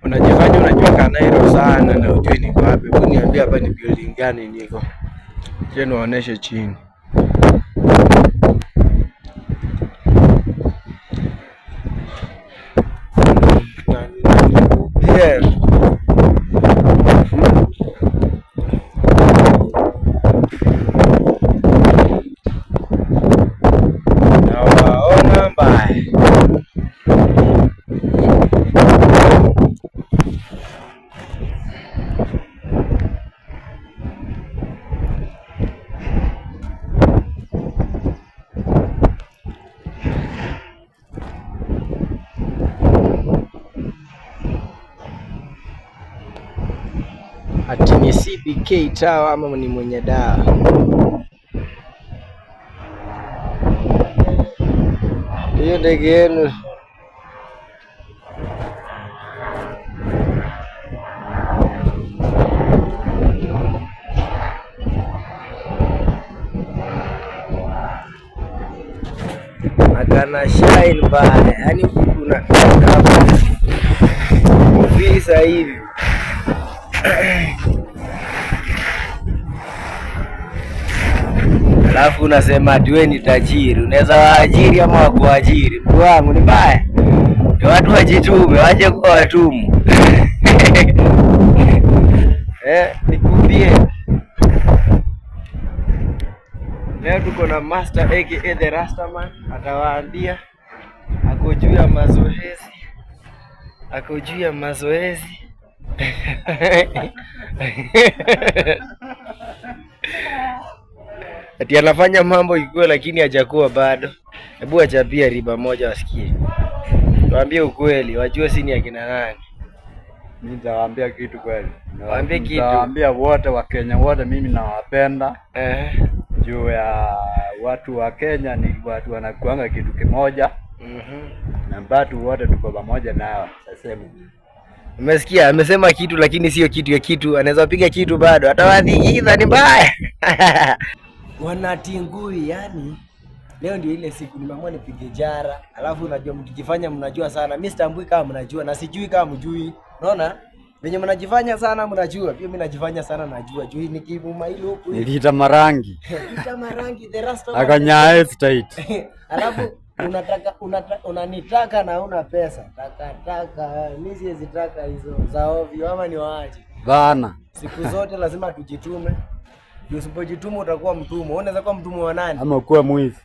Unajifanya unajua Kanairo sana na ujui niko wapi. Hebu niambie hapa ni building gani niko? Je, niwaoneshe chini. Yeah. Nawaona mbaya. Ati ni CBK Tower ama ni mwenye dawa? Hiyo ndege yenu. Akana shine baya, yaani kuna visa hivi. Alafu unasema ati wewe ni tajiri, unaweza waajiri ama wakuajiri? Mtu wangu ni mbaya, ndio watu wajitume, wache kuwa watumwa. Nikuambie leo tuko na Master aka the Rastaman, atawaambia ako juu ya mazoezi, ako juu ya mazoezi. Ati anafanya mambo ikuwe, lakini hajakuwa bado. Hebu achapia riba moja wasikie, tuambie ukweli, wajue si ni akina nani. Mimi nitawaambia kitu kweli. Waambie kitu. Nitawaambia wote wa Kenya wote mimi nawapenda. Juu ya watu wa Kenya ni watu wanakuanga kitu kimoja. Na watu wote tuko pamoja nao. Sasemu. Umesikia, amesema kitu lakini sio kitu ya kitu, anaweza piga kitu bado, atawadhigiza ni mbaya. Wanatingui yani. Leo ndio ile siku nimeamua nipige jara, alafu unajua mkijifanya mnajua sana. Mimi sitambui kama mnajua na sijui kama mjui. Unaona? Venye mnajifanya sana mnajua, pia mimi najifanya sana najua. Juu nikimuma ile huku. Niliita Marangi. Niliita Marangi the Rasta. Akanyaa estate. Alafu unanitaka na una pesa. Taka taka, mimi siwezi taka hizo za ovyo ama ni waache. Bana. Siku zote lazima tujitume. Usipojituma utakuwa mtumwa. Unaweza kuwa mtumwa wa nani? Ama kuwa mwizi.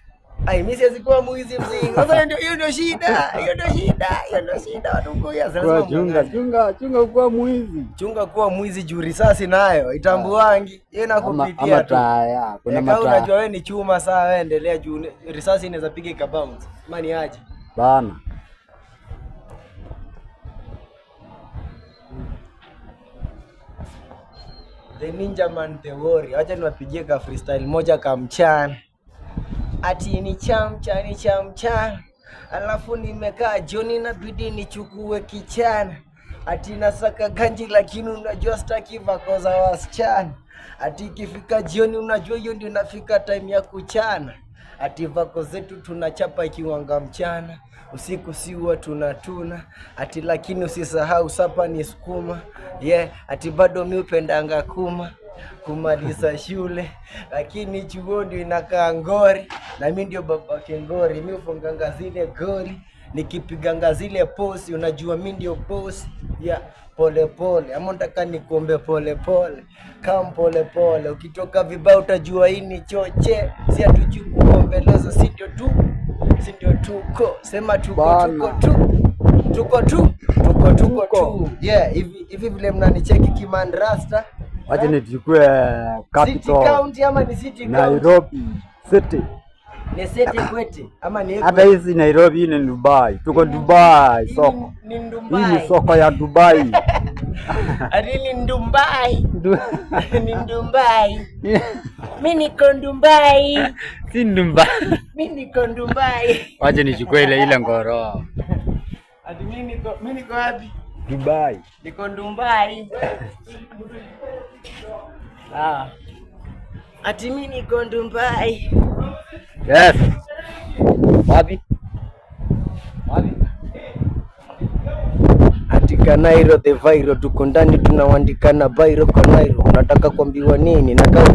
Ai, mimi siwezi kuwa mwizi mzinga. Sasa hiyo ndio shida. Hiyo ndio shida. Hiyo ndio shida watu kuya. Sasa Kwa chunga, chunga, chunga kuwa mwizi. Chunga kuwa mwizi juu risasi nayo itambuangi. Yeye inakupitia Ama tu. taya, kuna Kama mataa. unajua wewe ni chuma saa wewe endelea juu risasi inaweza piga ikabounce. Ama ni aje? Bana. The Ninja Man the Warrior. Acha niwapigie ka freestyle moja ka mchana. Ati ni chamcha ni chamcha. Alafu nimekaa jioni inabidi nichukue kichana. Ati nasaka ganji lakini unajua sitaki vako za wasichana. Ati ikifika jioni unajua hiyo ndio inafika time ya kuchana. Ati vako zetu tunachapa ikiwanga mchana, usiku si huwa tunatuna. Ati lakini usisahau sapa ni sukuma. Yeah, ati bado mi hupendanga kuma kumaliza shule, lakini chuo ndio inakaa ngori, na mi ndio babake ngori. Mi hufunganga zile goli nikipiganga zile posi, unajua mi ndio bosi ya pole pole, ama nataka nikuombe pole pole, kam pole pole, ukitoka vibaya utajua hii ni choche, si hatujui kuombeleza, si ndio tu, si ndio tuko, sema tuko, Bana. tuko tu, tuko tu, tuko tuko Tuko. tu. Yeah, hivi hivi vile mnanicheki Kiman Rasta. Wacha nichukue City capital County ama ni City County? Nairobi City. Ni City Kwete ama ni Hata hizi Nairobi ni Dubai. Tuko Dubai soko. Ni Hii ni Dubai. soko ya Dubai. Ati ni Dubai. Ni Dubai. Mimi niko Dubai. Si Dubai. Mimi niko Dubai. Wacha nichukue ile ile ngoro. Ati mimi niko wapi? Dubai. Niko Dubai. Ah. Ati mimi niko Dubai. Yes. Wapi? Wapi? Ati Kanairo the viral, tuko ndani tunawandika na bairo kanairo. Unataka kuambiwa nini na kauchi?